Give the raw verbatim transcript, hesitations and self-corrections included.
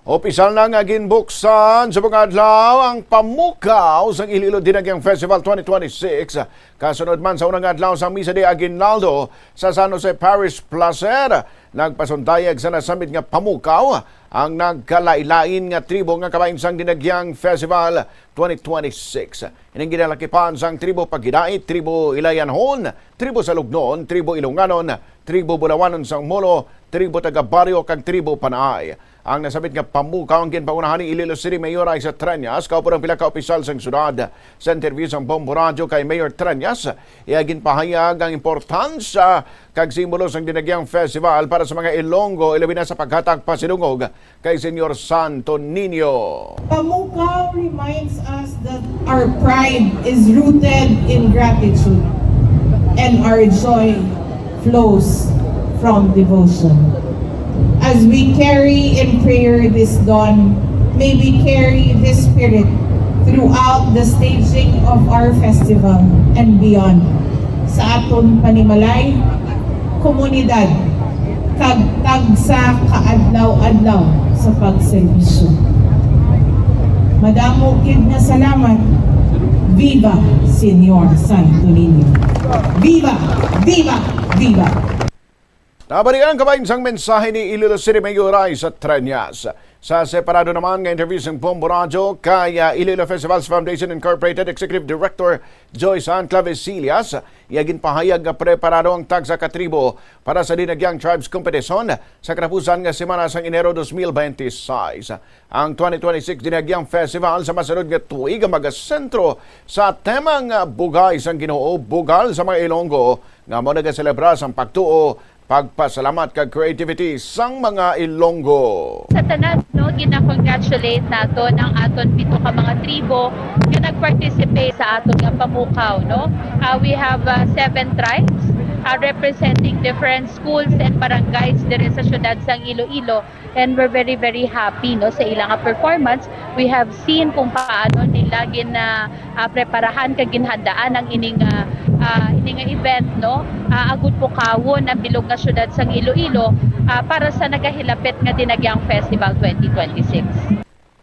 Opisyal na nga ginbuksan sa mga adlaw ang pamukaw sang Iloilo Dinagyang Festival twenty twenty-six. Kasunod man sa unang adlaw sang Misa de Aguinaldo sa San Jose Parish Placer, nagpasundayag sa nasambit nga pamukaw ang nagkalain-lain nga tribo nga kabahin sang Dinagyang Festival twenty twenty-six. Ining ginalakipan sang tribo Pagidait, tribo Ilayanhon, tribo Salugnon, tribo Ilonganon, tribo Bulawanon sang Molo, tribo taga Barrio, kag tribo Panaay. Ang nasambit nga pamukaw ang ginpangunahan ni Iloilo City Mayor Raisa Treñas kauban ang pila ka opisyal sang syudad. Sa interview sang Bombo Radyo kay Mayor Treñas, iya ginpahayag ang importansya kag simbolo sang Dinagyang Festival para sa mga Ilonggo, ilabi na sa paghatag pasidungog kay Señor Santo Niño. Pamukaw reminds us that our pride is rooted in gratitude and our joy flows from devotion. As we carry in prayer this dawn, may we carry this spirit throughout the staging of our festival and beyond. Sa aton panimalay, komunidad, kag tagsa ka adlaw-adlaw sa pagserbisyo. Madamo gid nga salamat. Viva Señor Santo Niño! Viva! Viva! Viva! Nabalikan ang kabahin sang mensahe ni Iloilo City Mayor Raisa Treñas. Sa separado naman nga interview sang Bombo Radyo kay, ah, Iloilo Festivals Foundation Incorporated Executive Director Joyce Ann Clavesillas, iya ginpahayag nga preparado ang tagsa ka tribo para sa Dinagyang Tribes Competition sa katapusan nga semana sang Enero twenty twenty-six. Ang twenty twenty-six Dinagyang Festival sa masunod nga tuig ang magasentro sa tema nga Bugay sang Ginoo, Bugal sa mga Ilonggo, nga amo nagaselebra sang pagtuo, pagpasalamat kag creativity sang mga Ilonggo. Sa tanan, no, gina-congratulate naton ang aton pito ka mga tribo nga nag-participate sa aton nga pamukaw, no? Ah, we have, ah, seven tribes, ah, representing different schools and barangays diri sa siyudad sang Iloilo, and we're very, very happy, no, sa ila nga performance. We have seen kung paano nila gina-, ah, preparahan kag ginhandaan ang ining, ah, ah, ini nga event, no? Ah, agud pukawon ang bilog nga siyudad sang Iloilo, ah, para sa nagahilapit nga Dinagyang Festival twenty twenty-six.